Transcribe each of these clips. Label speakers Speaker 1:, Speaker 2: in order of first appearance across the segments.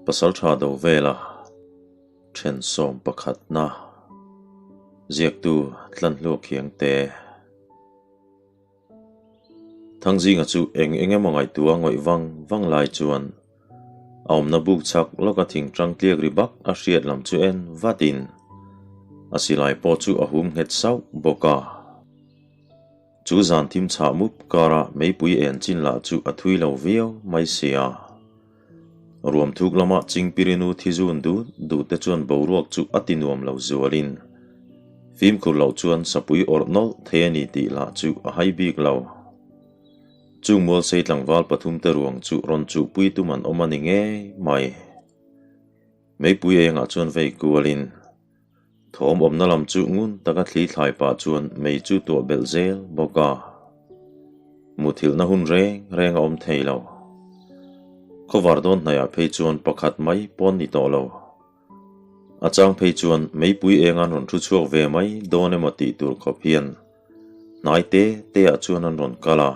Speaker 1: Pasaltha Dovela then 11na ziaktu Tlanhluak Hiangte. Thangzinga chu eng eng emaw ngaihtuah ngawih vang vang lai chuan a awmna buk chak lawka thing tang tliak ri bak a hriat lam chu en vatin a silai pawh chu a hum nghet sauh bawk a. Chu zan thim chhah mup kara meipui en chin lah chu a thui lo viau mai sia. Ruam thuk lama Chingpirinu thi zun dut dut te chuan boruak chu a ti nuam lo zualin fimkhur loh chuan sapui awrh nawlh thei a ni tih lah chu a hai bik lo. Chung mual sei tlangval pathum te ruang chu rawn chuhpui tum an awm a ni ngei mai. Meipui engah chuan vei kualin thawm awmna lam chu ngun taka thli thlai pah chuan mei chu tuah belh zel bawk a. Muthilhna hun reng reng a awm thei lo. Khawvar dawn hnaihah phei chuan pakhat mai pawn ni tawh lo. A chang phei chuan meipui eng an rawn thu chhuak ve mai dawn emaw tih tur khawp hian hnai te te ah chuan an rawn kal a.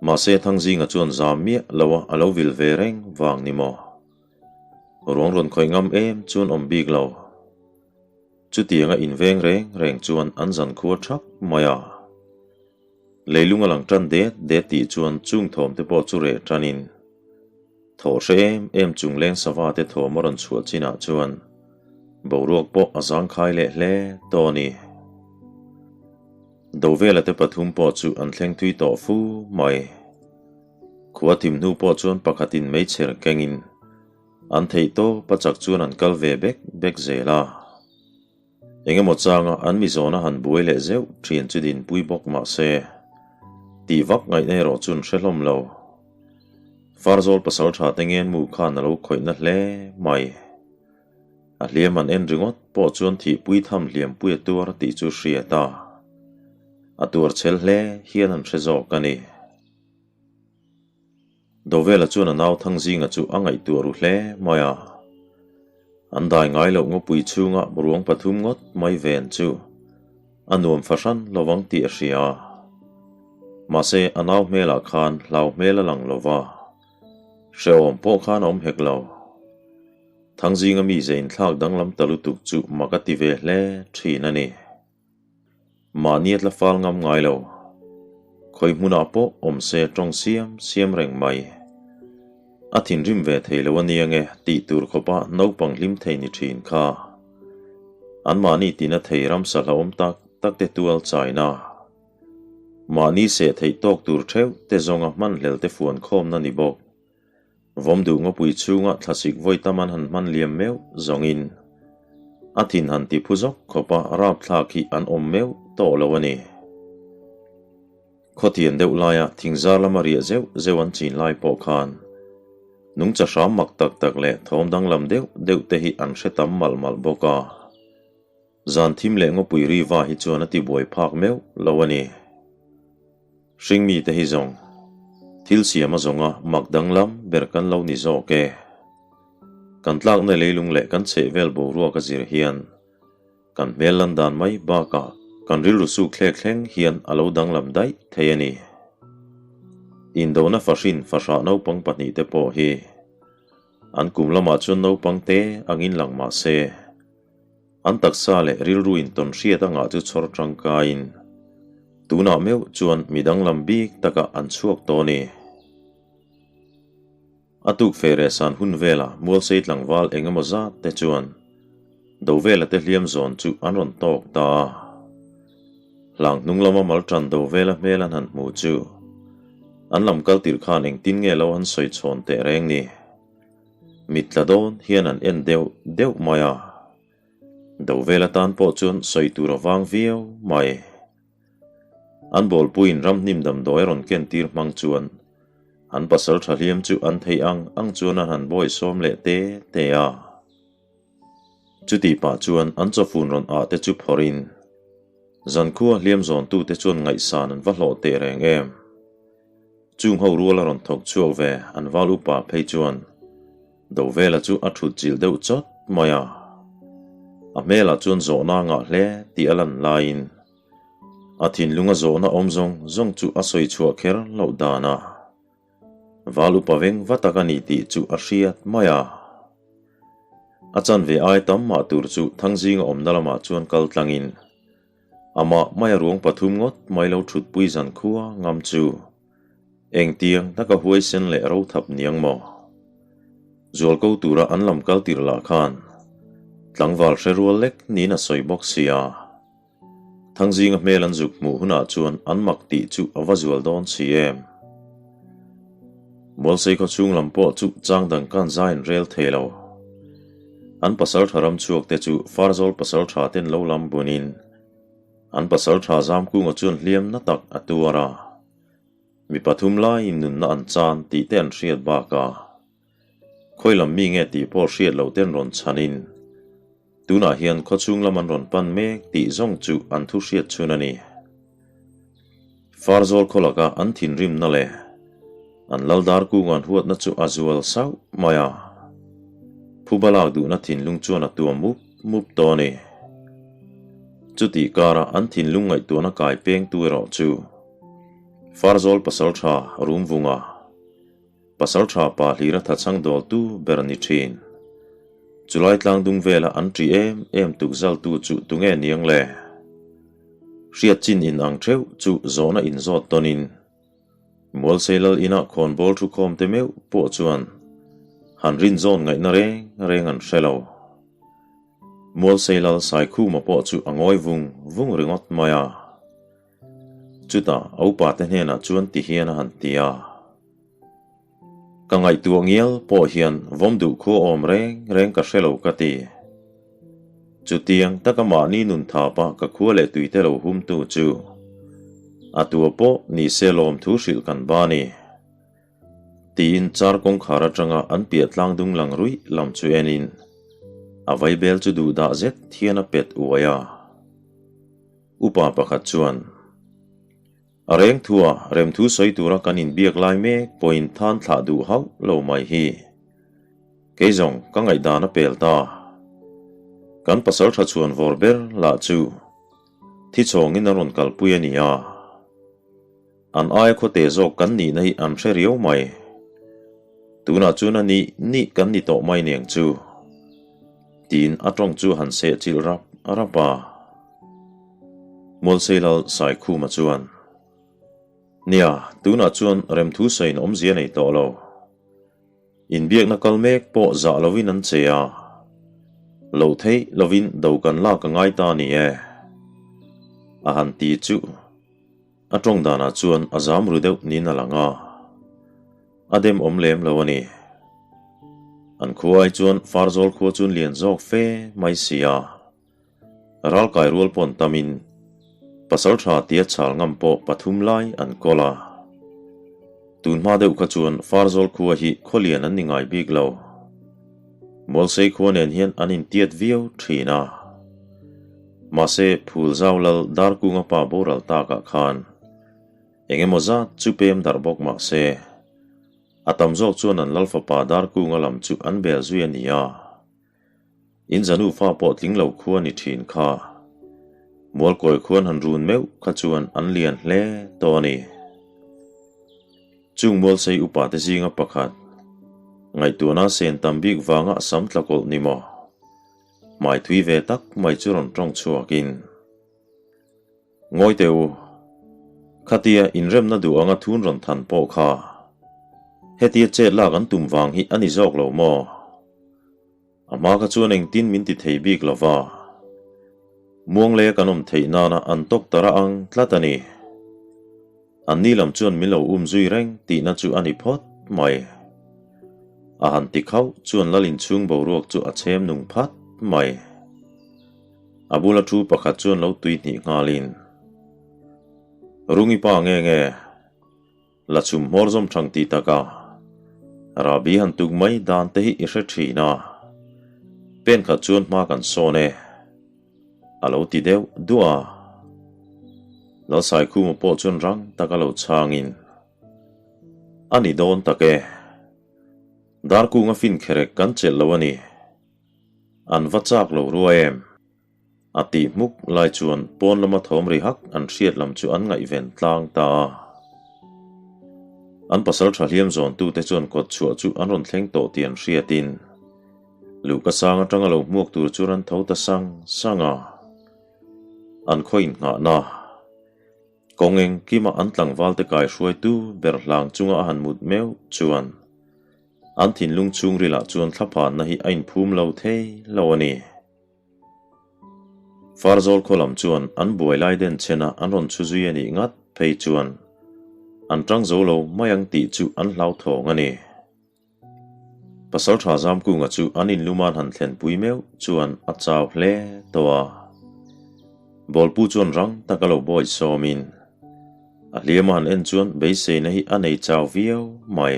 Speaker 1: Mahse Thangzinga chuan zam miah lo a a lo vil ve reng vang ni maw? Ruang rawn khawih ngam em chuan awm bik lo. Chutianga inveng reng reng chuan an zan khua thap mai a. Leilung a lang tan det det tih chuan chung thawm te pawh chu reh tanin thaw hre em em chung leng sava te thawm a rawn chhuah chinah chuan boruak pawh a zangkhai leh hle tawh a ni. Dovela te pathum pawh chu an thleng thui tawh fu mai. Khua thim hnu pawh chuan pakhatin meichher kengin an theih tawp a chak chuan an kal ve bek bek zel a. Eng emaw changa an mi zawna han buai leh zeuh ṭhian chu dinpui bawk mah se, tih vak ngaihna erawh chu an hre hlawm lo. Farzawl pasal ṭha te ngen mu khan a lo khawihna hle mai. A hliam an en ringawt pawh chuan thihpui tham hliampui a tuar tih chu hriat a, a tuar chhel hle hian an hre zawk a ni. Dovela chuan a nau Thangzinga chu a ngaihtuah ru hle mai a. An dai ngai loh ngawpui chhunga ruang pathum ngawt mai ven chu a nuam fahran lovang tih a hria a. Mahse, a nau hmelah khan hlau hmel a lang lova, hrehawm pawh khan a awm hek lo. Thangzinga mi ze inthlak danglam ta lutuk chu mak a ti ve hle thin a ni. Mahni a tla fal ngam ngai lo. Khawi hmunah pawh awm se tawng siam siam reng mai. A thinrim ve thei lo a nia nge tih tur khawpa naupang hlim thei ni thin kha. Anmahni tina thei ramsa hlauhawm tak tak te tual chaina. Mahni seh theih tawk tur theuh te zawnga hmanhlel te fuan khawmna ni bawk. Vawm duh ngawpui chhunga thlasik vawi tam an han hman liam meuh zawngin a thin han ti phu zawk khawpa rapthlak hi an awm meuh tawh lo a ni. Khawtian deuh laia thingzar lama riah zeuh zeuh an chin lai pawh khan nungcha hram mak tak tak leh thawm danglam deuh deuh te hi an hre tam malh malh bawk a. Zan thim leh ngawpui riva hi chuan a ti buai phak meuh lo a ni. Hringmi te hi zawng, thil siam a zawnga mak danglam ber kan lo ni zawk e. Kan tlakna leilung leh kan chhehvel boruak a zir hian kan hmel lan dan mai bakah kan rilru suk thlek thleng hian a lo danglam daih thei a ni. Indona fahrin fahrah naupang pahnihte pawh hi an kum lamah chuan naupang te angin lang mah se, An taksa leh rilru intawn hriat angah chu chhawr tangkaiin tunah meuh chuan mi danglam bik takah an chhuak tawh a ni. A tuk fe reh san hun velah Mualsei tlangval eng emaw zat te chuan Dovela te hliam zawn chu an rawn tawk ta a. Hlang hnung lama mal tan Dovela hmel an han hmu chu an lam kal tirh khan engtin nge lo an sawi chhawn teh reng ni. Mit tla dawn hian an en deuh deuh mai a, do vel atan pawh chuan sawi tur a vang viau mai. An bawlpuiin ramhnim damdawi a rawn ken tir hmang chuan an pasal tha hliam chu an theih ang ang chuan an han bawi sawm leh te te a. Chutih pah chuan an chawfun rawn ah te chu phawrhin zankhua hliam zawntute chuan ngaihsan an va hlawh teh reng em. Chung ho rual a rawn thawk chhuak ve an val upa phei chuan Dovela chu a thut chilh deuh chawt mai a. A hmelah chuan zawhna a ngah hle tih a lan laiin a thinlunga zawhna awm zawng zawng chu a sawi chhuah kher loh dan a. Val upa veng va tak a ni tih chu a hriat mai a. A chanve ai tam mah tur chu Thangzinga awmna lamah chuan kal tlangin amah maia ruang pathum ngawt mai lo thutpui zan khua ngam chu engtiang taka huaisen leh ro thap niang maw? Zualko tura an lam kal tir lah khan tlangval hre rual lek niin a sawi bawk sia. Thangzinga hmel an zuk hmuh hunah chuan an mak tih chu a va zual dawn si em? Mualsei khaw chhung lam pawh chu chang dang kan zai an rel thei lo. An pasal tha ram chhuak te chu Farzawl pasal tha ten lo lam bunin an pasal tha Zamkunga chuan hliam na tak a tuar a. Mi pathum laiin nunna an chan tih te an hriat bakah Khawi lam mi nge tih pawh hriat loh ten rawn chhanin tunah hian khawchhung lam an rawn pan mek tih zawng chu an thu hriat chhun a ni. Farzawl khaw laka an thinrimna leh an laldar kunga'n huatna chu a zual sauh mai a, phuba lak duhna thinlung chuan a tuam mup mup tawh a ni. Chutih karah an thinlung ngaihtuahna kai pengtu erawh chu Farzawl pasaltha Rumvunga, Pasal tha pa hlira tha chhang dawltu ber a ni thin. Chulai tlang dung vela an ṭi em em tuk zaltu chu tunge niang le? Hriat chin in ang theuh chu zawhna in zawt tawnin Mualsei lal inah khawnbawl thu khawm te meuh pawh chuan han rin zawn ngaihna reng reng an hre lo. Mualsei lal Saikhuma pawh chu a ngawi vung vung ringawt mai a. Chutah a upate hnenah chuan ti hian a han ti a, Ka ngaihtuah ngial pawh hian vawm duh khua awm reng reng ka hre lo ka ti. Chutiang taka mahni nun thapa ka khua leh tuite lo humtu chu a tua pawh ni se lawmthu hrilh kan ba ni. Tiin car kawngkhar atanga an piah tlang dung lang ruih lam chu enin a vaibel chu duhdah zet hian a pet uai a. Upa pakhat chuan, A reng thua remthu sawi tura kan inbiak lai mek pawhin than thlah duh hauh lo mai hi. Kei zawng ka ngaihdan a pel ta. Kan pasal tha chhuan vawr ber lah chu thi chhawngin a rawn kalpui a ni a. An aia khawte zawk kan nihna hi an hre riau mai. Tunah chuan a nih nih kan ni tawh mai niang chu. Tiin a tawng chu han sehchilh rap rap a. Mualseilal Saikhuma chuan, Nia, tunah chuan remthu sawiin awmzia nei tawh lo. Inbiakna kal mek pawh zah lovin an che a, loh theih lovin do kan lak a ngai ta ni e, a han ti chu a tawng danah chuan a zam ru deuh niin a lang a, a dem awm lem lo a ni. An khua ai chuan Farzawl khua chuan lian zawk fe mai si a. Ralkai rual pawn tamin pasal tha tia chhal ngam pawh pathum lai an kawl a. Tun hma deuh kha chuan Farzawl khua hi khawlian an ni ngai bik lo. Mualsei khua nen hian an intiat viau thin a. Mahse Phulzau lal Darkunga pa boral takah khan eng emaw zat chu pem darh bawk mahse a tam zawk chuan an lal fapa Darkunga lam chu an bel zui a ni a. In zanu fa pawh tling lo khua ni thin kha. Mualkawi khuan han run meuh kha chuan an lian hle tawh a ni. Chung Mualsei upa te zinga pakhat, ngaihtuahna sen tam bik vanga sam tla kawlh ni maw? Hmai thui ve tak mai chu rawn tawng chhuakin. Ngawi teh u, khatia inremna duh anga thun rawn than pawh kha hetia chet lak an tum vang hi a ni zawk lo maw? A hma kha chuan engtin min ti thei bik lo va, Muanglea kan awm theih nana an tawk ta rah ang tlat a ni. Anni lam chuan min lo um zui reng tihna chu a ni phawt mai. A han ti khauh chuan lal inchhung boruak chu a chhem nung phat mai. A bula thu pakhat chuan lo tui hnih nghalin, Rungi pa nge nge? La chhum hmawr zawm thang ti taka Rabi han tuk mai dan te hi i hre thin a, pen khat chuan hma kan sawn e, a lo ti deuh duah a. Lalsaikhuma pawh chuan rang taka lo chhangin, A ni dawn tak e, Darkunga fin kherek kan chelh lo a ni. An va chak lo rua em? A tih hmuk lai chuan pawn lama thawm ri hak an hriat lam chu an ngaihven tlang ta a. An pasalṭha hliam zawntute chuan kawtchhuah chu an rawn thleng tawh tih an hriatin luhka sang aṭanga lo hmuak tur chuan an tho ta sang sang a. An khaw innghahna kawng engkima an tlangvalte kaihruaitu ber hlang chunga a han mut meuh chuan an thinlung chhungrilah chuan thlaphanna hi a inphum lo thei lo a ni. Farzawl khaw lam chuan an buai lai den chhena an rawn chhu zui a nih ngat phei chuan an tang zo lo mai ang tih chu an hlauthawng a ni. Pasaltha Zamkunga chu an inluman han thlenpui meuh chuan a chau hle tawh a. Bawlpu chuan rang taka lo bawi sawmin a hliam a han en chuan beiseina hi a nei chau viau mai.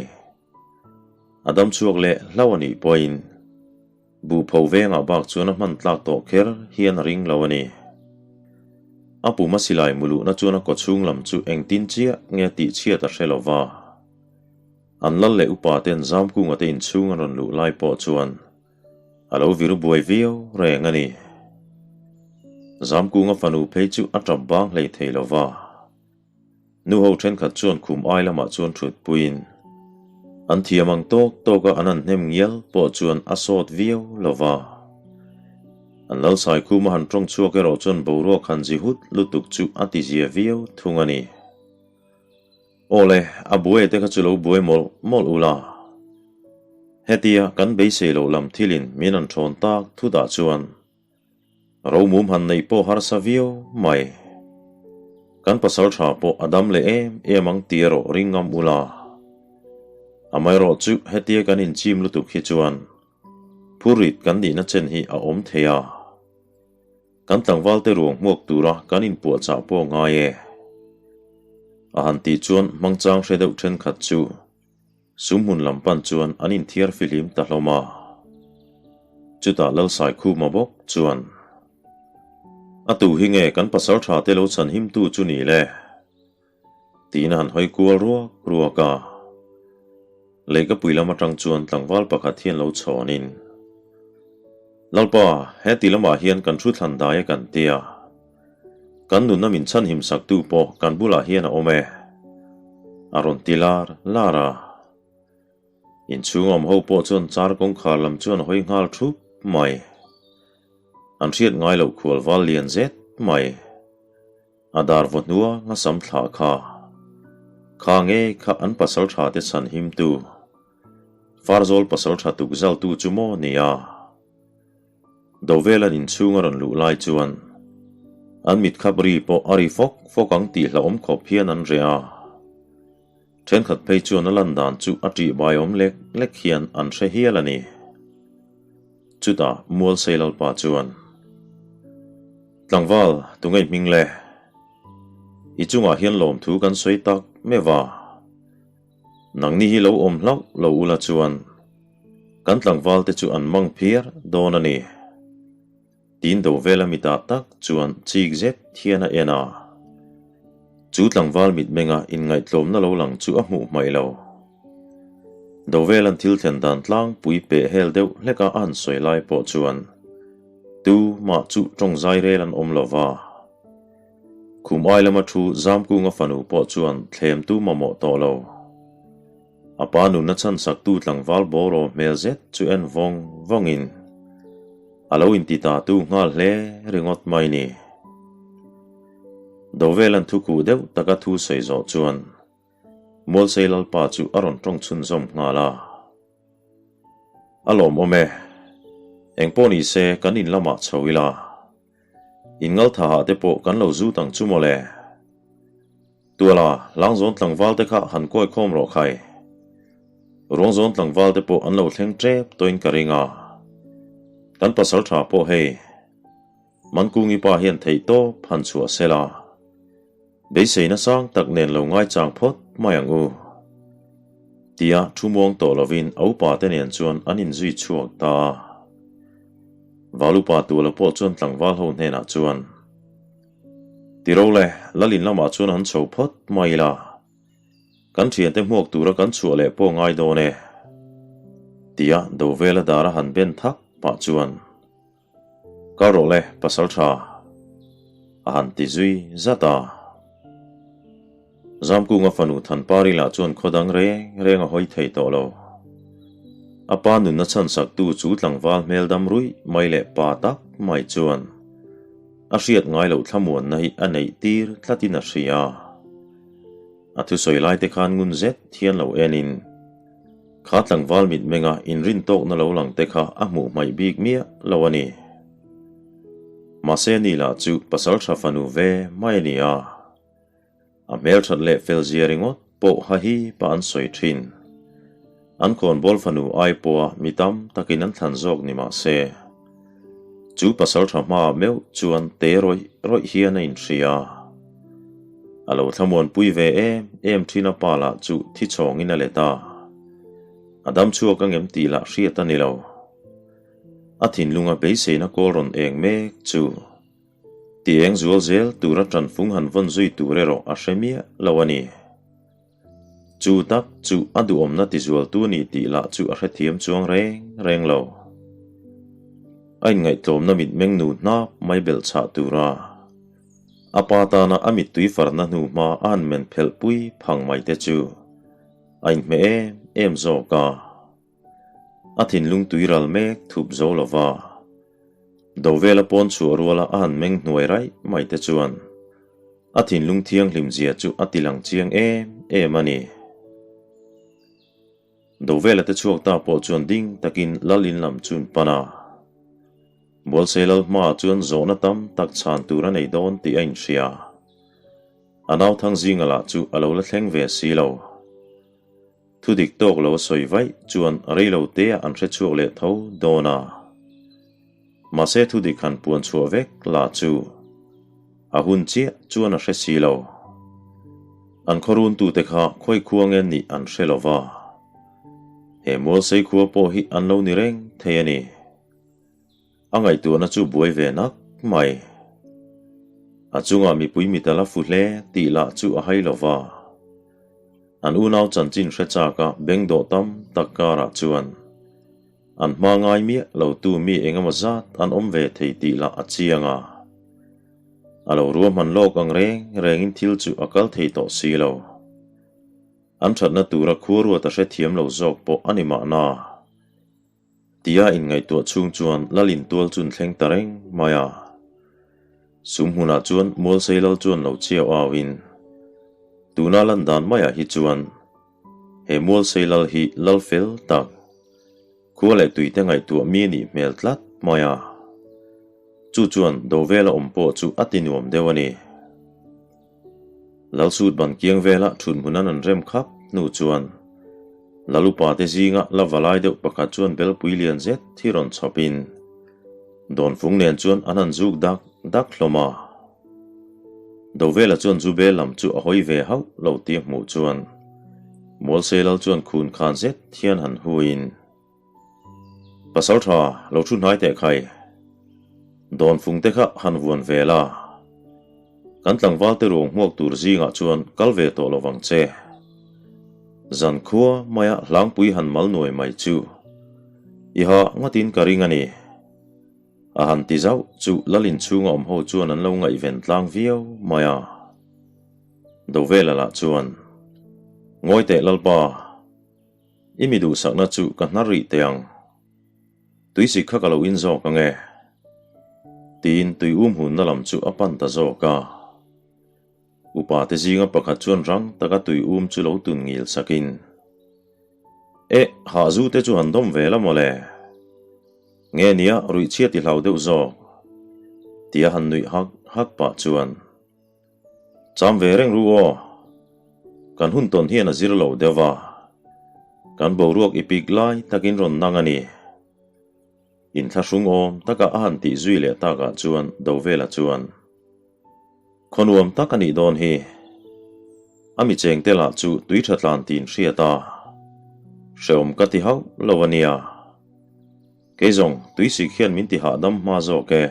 Speaker 1: A dam chhuak leh hlauh a nih pawhin Buhpho vengah bak chuan a hman tlak tawh kher hian a ring lo a ni. A pum a silai muluhna chuan a kawchhung lam chu engtin chiah nge tih chhiat a hre lo va. An lal leh upa ten Zamkunga te inchhung an rawn luh lai pawh chuan a lo vir buai viau reng a ni. Zamkunga fanu phei chu a tap bang hlei thei lo va. Nuho thenkhat chuan khum ai lamah chuan thut puiin an thiam ang tawk tawka an han hnem ngial pawh chuan a sawt viau lo va. An lalsai khuma han tawng chhuak erawh chuan boruak han zi hut lutuk chu a ti zia viau thung a ni. Aw le, a buai te kha chu lo buai mawlh mawlh ula. Hetia kan beisei loh lam thilin min an thawn tak thutah chuan Romum han neih pawh harsa viau mai. Kan pasal tha pawh a dam leh em em ang tih erawh ring ngam ula. Amaherawh chu hetia kan inchim lutuk hi chuan phurrit kan nihna chen hi a awm thei a. Kan tlangvalte ruang hmuak tura kan inpuahchah pawh ngai e. A han tih chuan hmangchang hre deuh thenkhat chu Sum hmun lam pan chuan an inthiar fihlim ta hlawm a. Chutah Lalsaikhuma bawk chuan, A tu hi nge kan pasal tha te lo chhan him tu chu ni le? Tiin a han hawi kual ruak ruak a. Leikapui lam atang chuan tlangval pakhat hian lo chhawnin, Lalpa, heti lamah hian kan thu thlan dai a kan tia. Kan nunna min chhanhim saktu pawh kan bulah hian a awm e, a rawn ti lar lar a. Inchhung awm ho pawh chuan car kawngkhar lam chuan a hawi nghal thup mai. An hriat ngai loh khual val lian zet mai. A dar vaw hnua ngasam thlah kha. Kha nge kha an pasal tha te chhanhimtu. Farzawl pasal tha tukzaltu chu maw nia. Dovela inchhung a rawn luh lai chuan an mit khap ri pawh a ri fawk fawk ang tih hlauhawm khawp hian an reh a. Thenkhat phei chuan a lan dan chu a ṭihbai awm lek lek hian an hre hial a ni. Chutah Mualsei Lalpa chuan, Tlangval, tunge i hming le? I chungah hian lawmthu kan sawi tak meuh a. Nangni hi lo awm hlauh lo ula chuan kan tlangval te chu an mang phiar dawn a ni. Tiin do vela mitah tak chuan chik zet hian a en a. Chu tlangval mitmenga inngaihtlawmna lo lang chu a hmuh hmaih lo. Do velan thil thlen dan tlangpui peh hel deuh hleka a han sawi lai pawh chuan tu mah chu tawng zai rel an awm lo va. Khum ai lama thu Zamkunga fanu pawh chuan thlemtu mamawh tawh lo. A pa nunna chhansaktu tlangval bawraw hmel zet chu en vawng vawngin a lo inti ta tu nghal hle ringawt mai ni. Dovelan thu kuh deuh taka thu sawi zawh chuan Mualsei Lalpa chu a rawn tawng chhunzawm nghal a. A lawmawm e. Engpawh ni se kan in lamah chho ila. Inngaltha ah te pawh kan lo zut ang chu mawle. Tuala, Langzawn tlangval te kha han kawi khawm rawh khai. Ruangzawn tlangval te pawh an lo thleng tep tawhin ka ring a. Kan pasal tha pawh hei, Mankungi pa hian theih tawp han chhuah sela. Beiseina sang tak nen lo ngaichang phawt mai ang u. Tia thu muang tawh lovin a upa te nen chuan an inzui chhuak ta a. Valupa Tuala pawh chuan tlangval ho hnenah chuan, Tiro le, Lalin lamah chuan han chho phawt mai ila. Kan thiante hmuak tura kan chhuah leh pawh ngai dawn e. Tia Dovela dara han ben thak pah chuan, Kal rawh le, pasal tha, a han ti zui zat a. Zamkunga fanu Thanpari lah chuan khaw dang reng reng a hawi thei tawh lo. A pa nunna chhansaktu chu tlangval hmel dam ruih mai leh pa tak mai chuan a hriat ngai loh thlamuanna hi a neih tir tlatin a hria. A thusawi lai te khan ngun zet hian lo enin kha tlangval mitmenga inrintawkna lo lang te kha a hmuh hmaih bik miah lo a ni. Mahse ni lah chu pasal tha fanu ve mai a ni a. A hmelthat leh fel zia ringawt pawh ha hi pa an sawi thin. An khawnbawl fanu ai pawha mi tam takin an thlan zawk ni mah se, chu pasal tha hmaah meuh chuan te rawih rawih hian a inhria. A lo thlamuanpui ve em em thin a pa lah chu thi chhawngin a let a, a dam chhuak angem tih lah hriat a ni lo. A thinlunga beiseina kawl rawn eng mek chu. Ti eng zual zel tura ṭanfung han vawn zui tur erawh a hre miah lo a ni. Chu tak chu a duhawmna tizualtu a ni tih lah chu a hrethiam chuang reng reng lo. A inngaihtlawmna mitmeng nu hnap mai belh chhah tura a pa tana a mittui farna hnu hma a han men phelh pui phang mai te chu a inhmeh em em zawk a. A thinlung tui ral mek thup zo lo va. Dovela pawn chhuah ruala a han meng hnuai raih mai te chuan a thinlung thianghlim zia chu a ti lang chiang em em a ni. Dovela te chhuak ta pawh chuan ding takin lal in lam chun pan a. Bualsei lal hmaah chuan zawhna tam tak chhan tur a nei dawn tih a inhria. A nauthang zinga lah chu a lo la thleng ve si lo. Thu dik tawk lo a sawi vaih chuan rei lo te ah an hre chhuak leh tho dawn a. Mahse thu dik han puan chhuah vek lah chu a hun chiah chuan a hre si lo. An khawrun tute kha khawi khua nge nih an hre lo va. He Mualsei khua pawh hi an lo ni reng thei a ni. A ngaihtuahna chu buai ve nak mai. A chungah mipui mit a la fu hle tih lah chu a hai lo va. An unau chanchin hre chaka beng dawh tam tak karah chuan an hma ngai miah lo tu mi engemaw zat an awm ve thei tih lah a chiang a. A lo ruahman lawk ang reng rengin thil chu a kal thei tawh si lo. An thatna tura khuaruat a hrethiam lo zawk pawh a ni mahna. Tia inngaihtuah chhung chuan Lalin tual chun thleng ta reng mai a. Sum hmunah chuan Mualsei Lal chuan lo chhiau auin, Tuna lan dan maiah hi chuan he Mualsei Lal hi lal fel tak, khua leh tuite ngaihtuah mi nih hmel tlat mai a. Chu chuan Dovela awm pawh chu a ti nuam deuh a ni. Lal sut ban kiang vela thut hmun an rem khap hnu chuan Lal upa te zinga la valai deuh pakhat chuan belpui lian zet thi rawn chhawpin Dawnfung nen chuan an han zuk dak dak hlawm a. Dovela chuan zu bel lam chu a hawi ve hauh lo tih a hmuh chuan Mualsei Lal chuan khun khan zet hian han huiin Pasal tha lo thu hnai teh khai. Dawnfung te kha han vuan ve la. Kan tlangval te ruang hmuak tur zingah chuan kal ve tawh lo vang che. Zan khua maia hlangpui han mal nuai mai chu i ha ngatin ka ring a ni. A han ti zauh chu Lalin chhunga awm ho chuan an lo ngaihven tlang viau mai a. Dovela lah chuan, Ngawi teh Lalpa, I mi duhsakna chu ka hnar rih teh ang. Tuisik kha ka lo in zawk ang e. Tiin tui um hunna lam chu a pan ta zawk a. Upa te zinga pakhat chuan rang taka tui um chu lo tun ngil sakin, Eh, hahzu te chu han dawm ve la mawle. Nge nia ruihchhiat i hlau deuh zawk? Tia han nuih hak hak pah chuan. Cham ve reng ru aw. Kan hun tawn hian a zir lo deuh va. Kan boruak i pik lai takin rawn nang a ni. Inthlahrung awm taka a han tih zui leh takah chuan Dovela chuan, Khaw nuam tak a nih dawn hi. A mi chengte lah chu tui tha tlan tiin hriat a. Hreawm ka ti hauh lo a nia. Kei zawng tuisik hian min ti hahdam hma zawk e.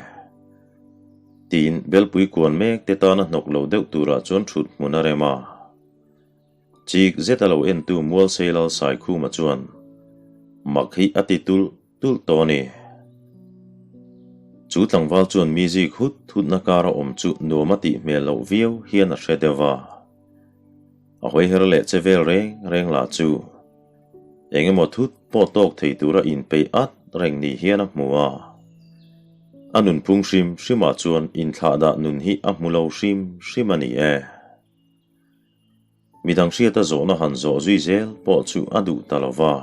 Speaker 1: Tiin belpui kuan mek te tana hnawk lo deuh turah chuan thut hmun a rem a. Chik zeta lo entu Mualsei Lal Saikhuma chuan mak hi a ti tulh tulh tawh a ni. Chu tlangval chuan mi zik hut hutna kara awm chu nuam a tih hmel loh viau hian a hre deuh a. A hawi her leh che vel reng reng lah chu eng emaw thut pawh tawk thei tura inpeih at reng ni hian a hmu a. A nunphung hrim hrimah chuan inthlahdah nun hi a hmu lo hrim hrim a ni e. Midang hriata zawhna han zawh zui zel pawh chu a duh ta lo va.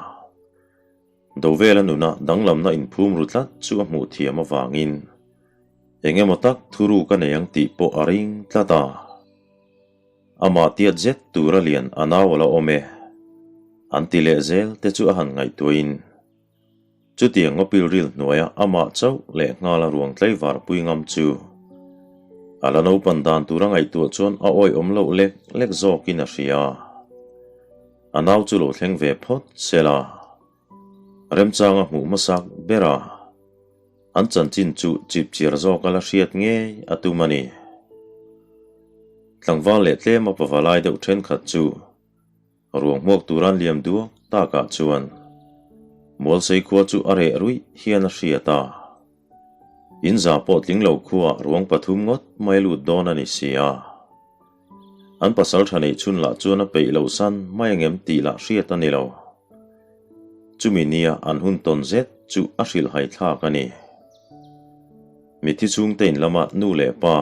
Speaker 1: Dovela nuna danglamna inphum ru tlat chu a hmuh thiam avangin eng emaw tak thuru ka nei ang tih pawh a ring tlat a. Amah tiat zet tura lian a nau a la awm e, an ti leh zel te chu a han ngaihtuahin chutiang ngawpil ril hnuaia amah chauh leh nghala ruang tlaivar pui ngam chu a la naupan dan tura ngaihtuah chuan a awihawm loh lek lek zawkin a hria. A nau chu lo thleng ve phawt se la, remchanga hmuh hmasak ber a, an chanchin chu chipchiar zawk a la hriat ngei a tum a ni. Tlangval leh tlema pavalai deuh thenkhat chu ruang hmuak tura an liam duak takah chuan Mualsei khua chu a reh ruih hian a hriat a. In za pawh tling lo khuaah ruang pathum ngawt mai lut dawn a ni si a. An pasal tha neih chhun lah chuan a peih loh san mai angem tih lah hriat a ni lo. Chumi nia an hun tawn zet chu a hrilhhai thlak a ni. Mithi chhungte in lama nu leh pa,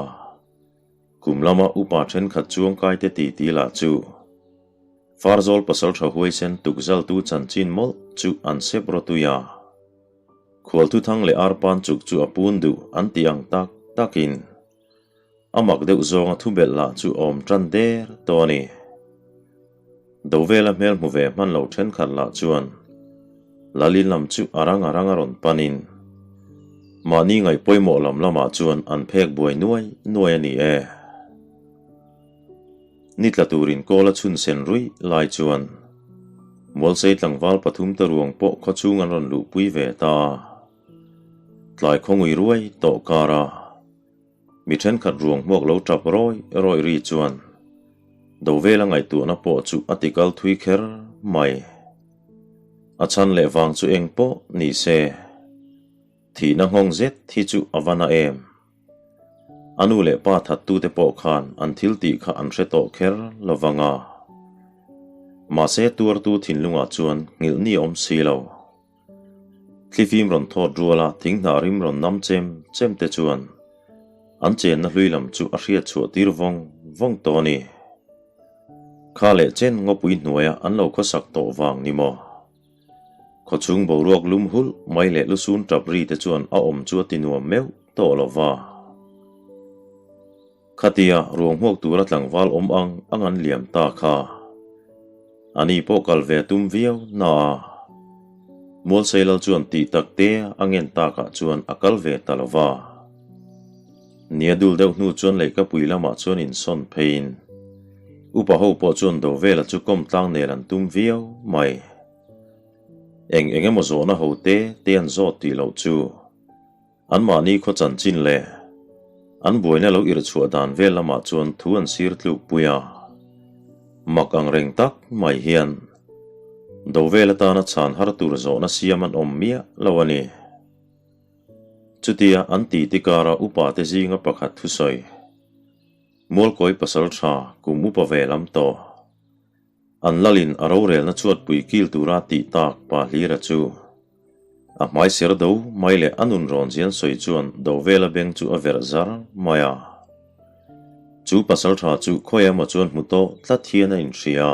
Speaker 1: kum lama upa thenkhat chuangkaite titi lah chu Farzawl pasal tha huaisen tukzaltu chanchin mawlh chu an sep rawtui a. Khualthuthang leh arpan chuk chu a pun duh an ti ang tak takin A mak deuh zawnga thubelh lah chu a awm tan der tawh a ni. Dovela hmel hmu ve hman lo thenkhat lah chuan Lalin lam chu a rang a rang a rawn panin mahni ngaih pawimawh lam lamah chuan an phek buai nuai nuai a ni e. Ni tla turin kawl a chhun sen ruih lai chuan Mualsei tlangval pathumte ruang pawh khawchhung an rawn luhpui ve ta a. Tlai khawngui ruai tawh kara. Mi thenkhat ruang hmuak lo tap rawi rawi ri chuan Dovela ngaihtuahna pawh chu a ti kal thui kher mai. A chhan leh vang chu eng pawh ni se, thihna nghawng zet hi chu a va na em. A nu leh pa thattute pawh khan an thil tih kha an hre tawh kher lo vang a. Mahse tuartu thinlungah chuan nghilh ni awm si lo. Thlifim rawn thawt ruala thinghnah rim rawn nam chem chem te chuan an chenna hlui lam chu a hriat chhuah tir vawng vawng tawh a ni. Kha leh chen ngawpui hnuaia an lo khawsak tawh vang ni maw? Khawchhung boruak lum hulh mai leh lusun tap ri te chuan a awm chu a ti nuam meuh tawh lo va. Khatia ruang hmuak tura tlangval awm ang ang an liam ta kha. A ni pawh kal ve tum viau na a. Mualsailal chuan tih tak te a ngen takah chuan a kal ve ta lo va. Nia dul deuh hnu chuan leihkapui lamah chuan insawn pheiin upa ho pawh chuan Dovela chu kawm tlang nel an tum viau mai. Eng eng emaw zawhna ho te te an zawt tih loh chu. Anmahni khaw chanchin leh an buaina lo irhchhuah dan vel lamah chuan thu an sir tluk pui a. Mak ang reng tak mai hian Dovel atana chhan har tur zawhna siam an awm miah lo a ni. Chutia an titi kara upate zinga pakhat thusawi, Mualkawi pasal tha kum upa ve lam tawh, an lalin a rorelna chhuatpui kil tura tih tak pa hlira chu A hmai ser do mai leh a nun rawn zian sawi chuan Dovela beng chu a verh zar mai a. Chu pasal tha chu khawi emaw chuan hmu tawh tlat hian a inhria.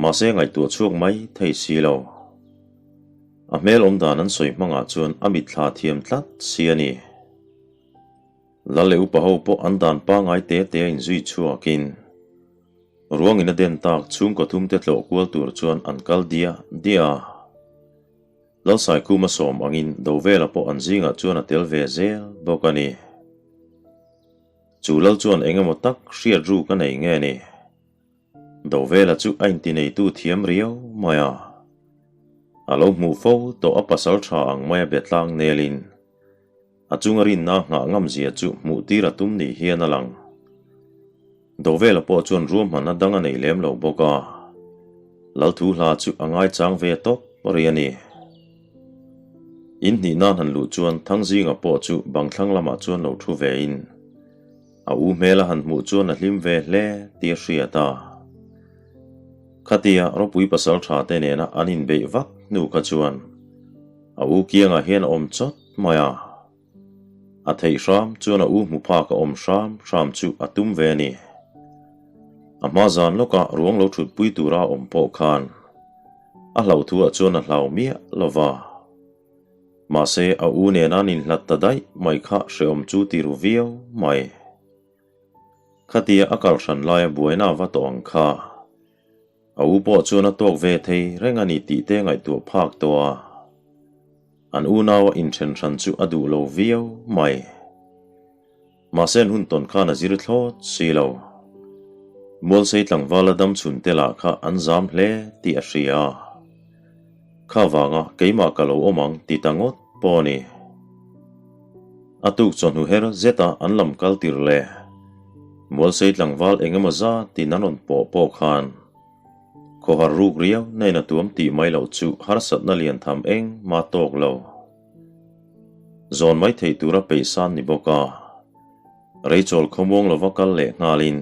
Speaker 1: Mahse ngaihtuah chhuak mai thei si lo. A hmel awm dan an sawi hmangah chuan a mitthla thiam tlat si a ni. Lal leh upa ho pawh an dan pangai te te a inzui chhuakin ruangin a den tak chhungkaw thumte tlawh kual tur chuan an kal diah diah a. Lalsaikhuma sawm angin Dovela pawh an zingah chuan a tel ve zel bawk a ni. Chu lal chuan eng emaw tak hriat ruk a nei nge ni? Dovela chu a intineitu thiam riau mai a. A lo hmuh fo tawh a pasal tha ang maia be tlang nelin A chunga rinna nghah ngam zia chu hmuh tir a tum ni hian a lang. Dovela pawh chuan ruahmanna dang a nei lem lo bawk a, Lalthu hla chu a ngaichang ve tawp rih a ni. In hnih nan han luh chuan Thangzinga pawh chu bang thlang lamah chuan lo thu vein a u hmel a han hmuh chuan a hlim ve hle tih a hriat a. Khatia ropui pasaltha te nena an inbeih vak hnu kha chuan a u kiangah hian a awm chawt mai a. A theih hram chuan a u hmu phak a awm hram hram chu a tum ve a ni. A hma zan lawka ruang lo thutpui tura a awm pawh khan a hlauhthuah chuan a hlau miah lo va. Mahse a u nena an inhlat ta daih mai kha hrehawm chu ti ru viau mai. Khatia a kal hran laia buaina a va tawh ang kha. A u pawh chuan a tawk ve thei reng a ni tih te ngaihtuah phak tawh a. An unaua inthen hran chu a duh lo viau mai. Mahse an hun tawn khan a zir thlawt si lo. Mualsei tlangval a dam chhun te lah kha an zam hle tih a hria. Kha vanga keimah ka lo awm ang ti ta ngawt pawh a ni. A tuk chawhnu her zeta an lam kal tir leh Mualsei tlangval eng emaw zat in an rawn pawh pawh khan khawhar ruk riau na in a tuam tih mai loh chu harsatna lian tham eng mah tawk lo. Zawn mai theih tura peihsan ni bawk a, Reichawl khawmuang lova kal leh nghalin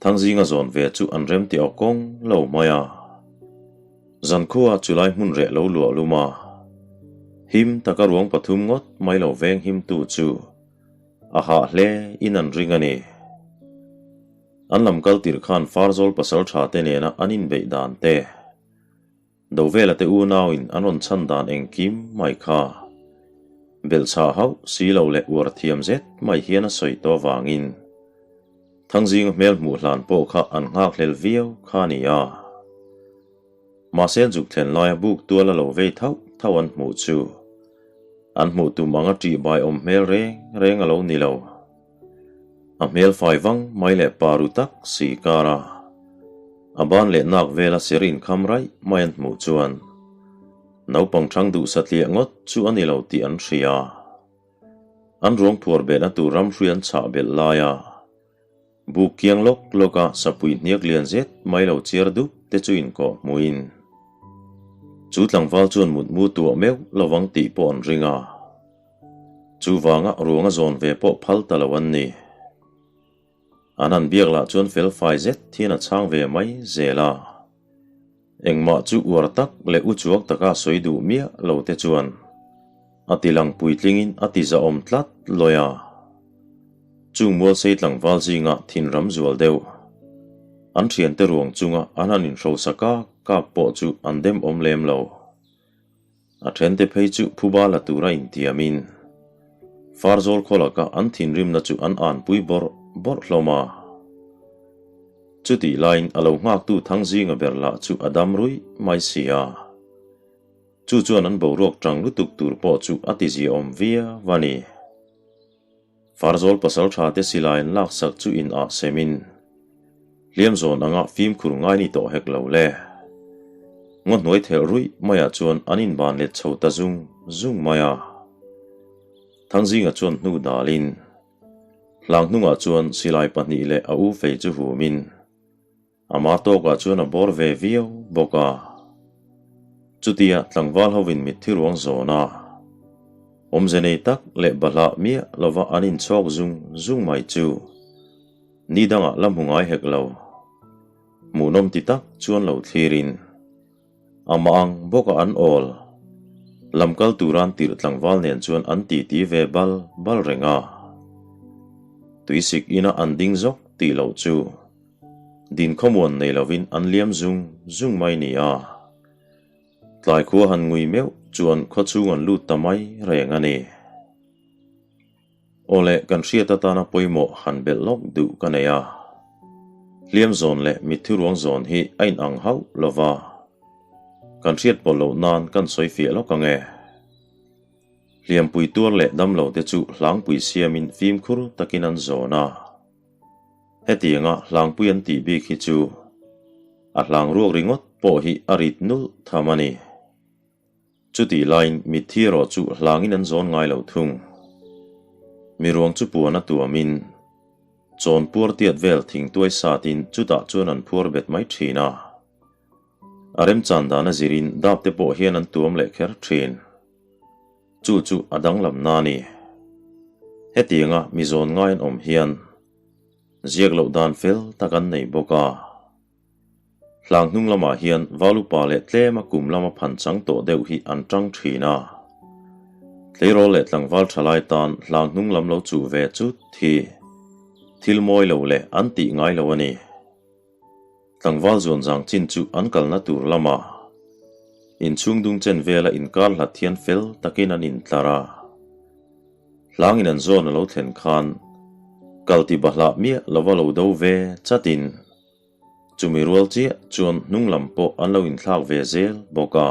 Speaker 1: Thangzinga zawn ve chu an rem tih aw kawng lo mai a. Zankhua chulai hmun reh lo luah lum a, him taka ruang pathum ngawt mai lo veng himtu chu a hah hle in an ring a ni. An lam kal tirh khan Farzawl pasal tha te nena an inbeih dan te, Dovela te unauin an rawn chhan dan engkim mai kha belhchhah hauh si lo leh uar thiam zet mai hian a sawi tawh avangin Thangzinga hmel hmuh hlan pawh kha an nghakhlel viau kha a ni a. Mahse zuk thlen laia buk tual a lo vei thauh thauh an hmuh chu an hmuh tum anga ṭihbai awm hmel reng reng a lo ni lo. A hmel fai vang mai leh pa ru tak si kar a, a ban leh nak vela ser inkham raih mai an hmuh chuan naupang ṭhang duh satliah ngawt chu a ni lo tih an hria. An ruang phuar behna tur ramhrui an chhah belh lai a, buk kiang lawk lawk a sapui hniak lian zet mai lo chiar dup te chu inkawh hmuhin chu tlangval chuan mutmu tuah meuh lovang tih pawh an ring a. Chuvanga ruang a zawn ve pawh phal ta lo an ni. An han biak lah chuan fel fai zet hian a chhang ve mai zel a. Engmah chu uar tak leh uchuak taka sawi duh miah lo te chuan a ti lang puitlingin a ti zahawm tlat lawi a. Chung Mualsei tlangval zinga thinram zual deuh an thiante ruang chunga an han inhrosa kak kak pawh chu an demawm lem lo. A thente phei chu phuba la tura intiamin Farzawl khaw laka an thinrimna chu an anpui bawrh bawrh hlawm a. Chutih laiin a lo nghaktu Thangzinga ber lah chu a dam ruih mai si a. Chu chuan an boruak tang lutuk tur pawh chu a tiziaawm viau a ni. Farzawl pasaltha te silai an laksak chu in ah semin hliam zawn anga fimkhur ngai ni tawh hek lo le. Ngaw hnuai thelh ruih maiah chuan an inban let chho ta zung zung mai a. Thangzinga chuan hnu dalin hlang hnungah chuan silai pahnih leh a u fei chu humin Ama tawkah chuan a bawr ve viau bawk a. Chutia tlangval hovin mitthi ruang zawn a, awmze nei tak leh bahlah miah lova an inchhawk zung zung mai chu ni dangah la hmu ngai hek lo. Hmuhnawm ti tak chuan lo thlirin amah ang bawka an awl lam kal turan tirh tlangval nen chuan an titi ve bal bal reng a. Tuisik ina an ding zawk tih loh chu Din khawmuan nei lovin an liam zung zung mai ni a. Tlai khua han ngui meuh chuan khawchhung an lut ta mai reng a ni. Awle kan hriat atana pawimawh han belh lawk duh ka nei a. Hliam zawn leh mitthi ruang zawn hi a inang hauh lova. Kan hriat pawlh loh nan kan sawi fiah lawk ang e. Hliampui tuar leh damlo te chu hlangpui siamin fimkhur takin an zawn a. Hetianga hlangpui an tih bik hi chu a hlang ruak ringawt pawh hi a rit nulh tham a ni. Chutih laiin mitthi erawh chu hlangin an zawn ngai lo thung. Mi ruang chu puan a tuamin chawn puar tiat vel thingtuai satin chutah chuan an phuar bet mai thin a. A remchan dan a zirin dap te pawh hian an tuam leh kher thin. Chu chu a danglam na a ni. Hetianga mi zawn ngai an awm hian ziak loh dan fel tak an nei bawk a. Hlang hnung lamah hian Valupa leh tlema kum lama phan chang tawh deuh hi an tang thin a. Tleirawl leh tlangval thalai tan hlang hnung lam lo chuh ve chut hi thil mawi lo leh an tih ngai lo a ni. Tlangval zuan zang chin chu an kalna tur lamah inchhung dung chen vela inkar hlat hian fel takin an intlar a. Hlangin an zawn a lo thlen khan kal ti bahlah miah lova lo do ve chatin chumi rual chiah chuan hnung lam pawh an lo inthlak ve zel bawk a.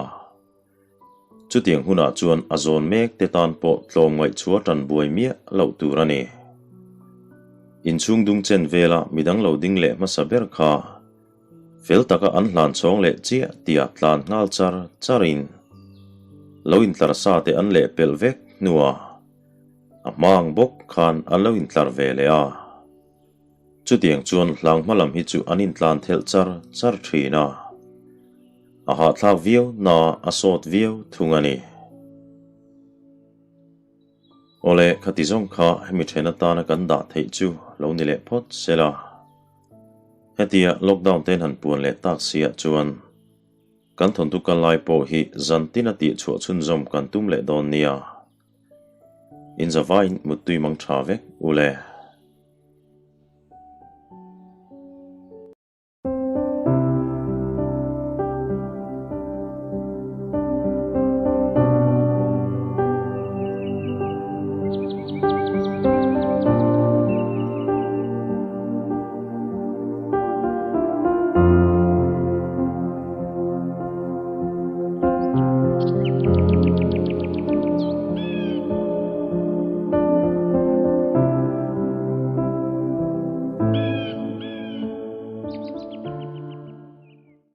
Speaker 1: Chutiang hunah chuan a zawn mek te tan pawh tlawm ngaihchhuah tan buai miah loh tur a ni. Inchhung dung chen vela midang lo ding leh hmasa ber kha fel taka an hlan chhawng leh chiah tia tlan nghal char charin lo intlar sa te an leh pelh vek hnuah a hmang bawk khan an lo intlar ve leh a. Chutiang chuan hlang hma lam hi chu an intlan thelh char char thin a, a hahthlak viau na a sawt viau thung a ni. Awle, khati zawng kha hemi then atana kan dah theih chu lo ni leh phawt sela. Hetia lockdown te han puan leh tak siah chuan kan thawnthu kal lai pawh hi zan tin a tihchhuah chhunzawm kan tum leh dawn nia. Inzavain muttui mang tha vek ule.